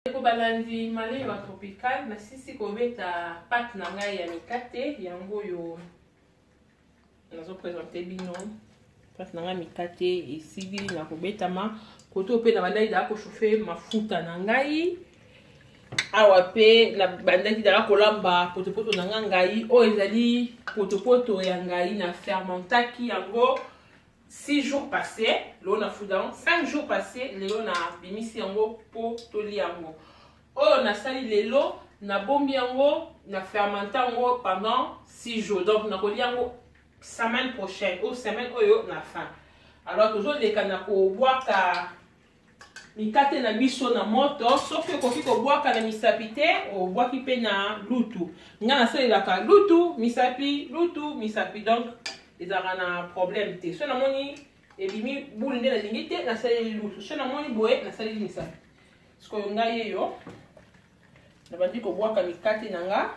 Ndeko balandi Malewa Tropical, nasisi kobeta pate na ngai ya mikate yango oyo nazo presente bino. Pate na ngai mikate esili na kobetama. Koto mpe na bandaki dala kochauffe mafuta na ngai awa mpe na bandaki dala kolamba potopoto na ngai ngai oyo ezali potopoto ya ngai na fermentaki yango 6 jours passé lelo na fuda yango 5 jours passé lelo na bimisi yango mpo tolia yango oyo nasali lelo nabombi yango na fermente yango pendant 6 jours, donc nakolia yango semaine prochaine ou semaine oyo na fin. Alors tozoleka na kobwaka mikate na biso na moto. Soki okoki kobwaka na misapi te, obwaki mpe na lutu. Ngai nasalelaka lutu misapi, lutu misapi, donc ezalaka na problème te. So namoni ebimi boule nde nalingi te, nasaleli lutu. So namoni boye, nasaleli misapi. Sikoyo ngai yeyo nabandi kobwaka mikate na nga.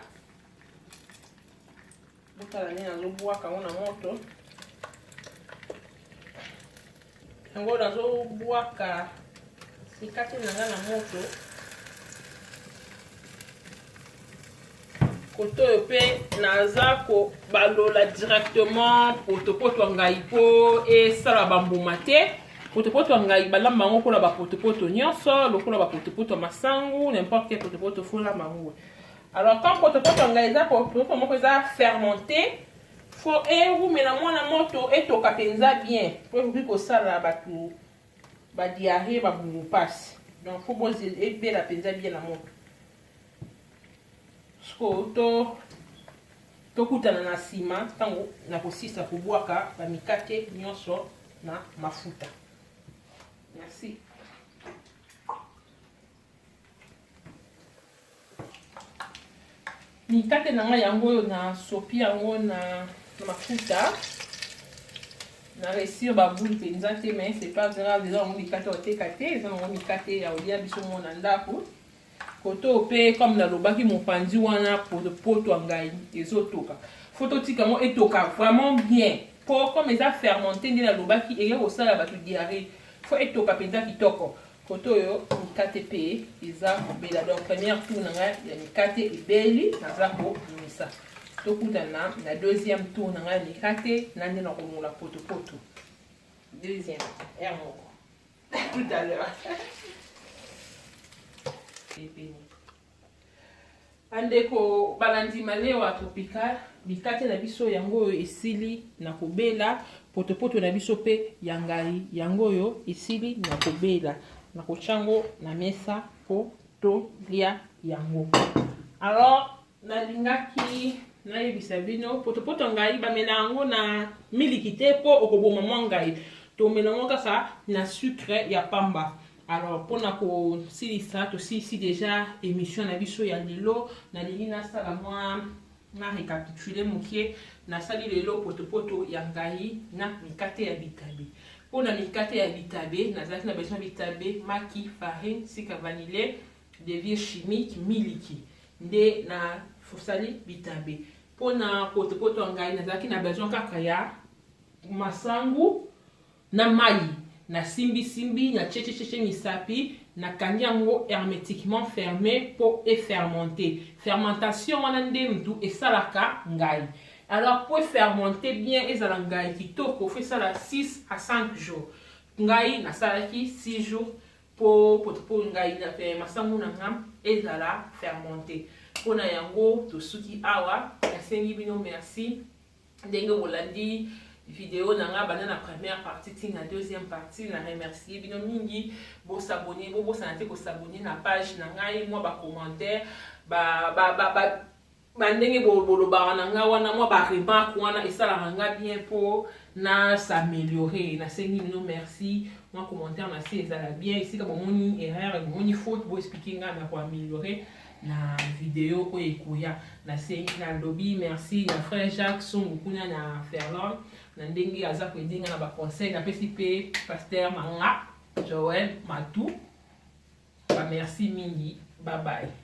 Botala nde nazobwaka yango na moto. Yango nazobwaka mikate na nga na moto. Kote oyo mpe naza kobalola directement potopoto ya ngai mpo esala bambuma te. Potopoto ya ngai balamba yango lokola bapotopoto nyonso, lokola bapotopoto ya masangu, n'importe quel potopoto folamba yango. Alors quand potopoto ya ngai eza potopoto moko eza fermenté, fo ewumela mwana moto etoka mpenza bien mpo ekoki kosala bato ba diarrhée, babungu mpasi. Donc fo bozela ebela mpenza bien na moto. Sikoyo to tokutana na nsima ntango nakosisa kobwaka bamikate nyonso na mafuta. Merci. Mikate na ngai yango oyo na sopi yango na mafuta, na réussir baboule mpenza te, mais c'est pas grave. Eza yango mikate ya koteka te, eza yango mikate ya kolia biso mo na ndako. Koto oyo mpe comme nalobaki, mopanzi wana potopoto ya ngai ezotoka, fo totika yango etoka vraiment bien mpo comme eza fermenté nde nalobaki eke kosala bato diarrhée. Fo etoka mpenza kitoko. Koto oyo mikate mpe eza kobela, donc première tour na ngai ya mikate ebeli, naza kobimisa. Tokutana na deuxième tour na ngai ya mikate na nde nakolongola potopoto deuxième heure moko. Tout à l'heure. Bandeko balandi Malewa Tropical, mikate na biso yango oyo esili na kobela, potopoto na biso mpe ya ngai yango oyo esili na kobela. Nakotya yango na mesa mpo tolia yango. Alors nalingaki nayebisa bino, potopoto ya ngai bamela yango na miliki te mpo okoboma mwa ngai. Tomela yango kaka na sucre ya pamba. Alors mpona kosilisa, tosilisi déjà émission na biso ya lelo. Nalingi nasala mwa na récapitule mokie. Nasali lelo potopoto ya ngai na mikate ya bitabe. Mpona mikate ya bitabe nazalaki na besoin bitabe, maki, farine, sika vanille, levure chimique, miliki. Nde na fosali bitabe. Mpona potopoto ya ngai nazalaki na besoin kaka ya masangu na mai. Nasimbisimbi, na tchetchetche misapi, nakangi yango hermétiquement fermé mpo efermente. Fermentation wana nde mutu esalaka ngai. Alors po efermente bien, ezala ngai kitoko, fo esala 6 à 5 jours. Ngai nasalaki 6 jours po potopoto ngai na masangu na nga ezala fermenté. Mpona yango tosuki awa. Nasengi bino merci ndenge bolandi video na nga banda na première partie ti na deuxième partie. Na remercier bino mingi. Bosabone, bobosana te kosabone na page na ngai. Mwa bacommentaire ba, ba, ba, ba, bandenge bolobaka na ngai wana, mwa baremarque wana esalaka nga bien mpo na s'améliorer. Nasengi bino merci. Mwa commentaire na se ezala bien. Esika bomoni erreur, bomoni faute, boexplike ngai na koaméliorer na video oyo ekoya. Nasengi, nalobi merci na frère Jacques Songo kuna na Ferland na ndenge aza koede nga na baconseil. Napesi mpe pasteur na nga Joël Matou bamerci mingi. Bye bye.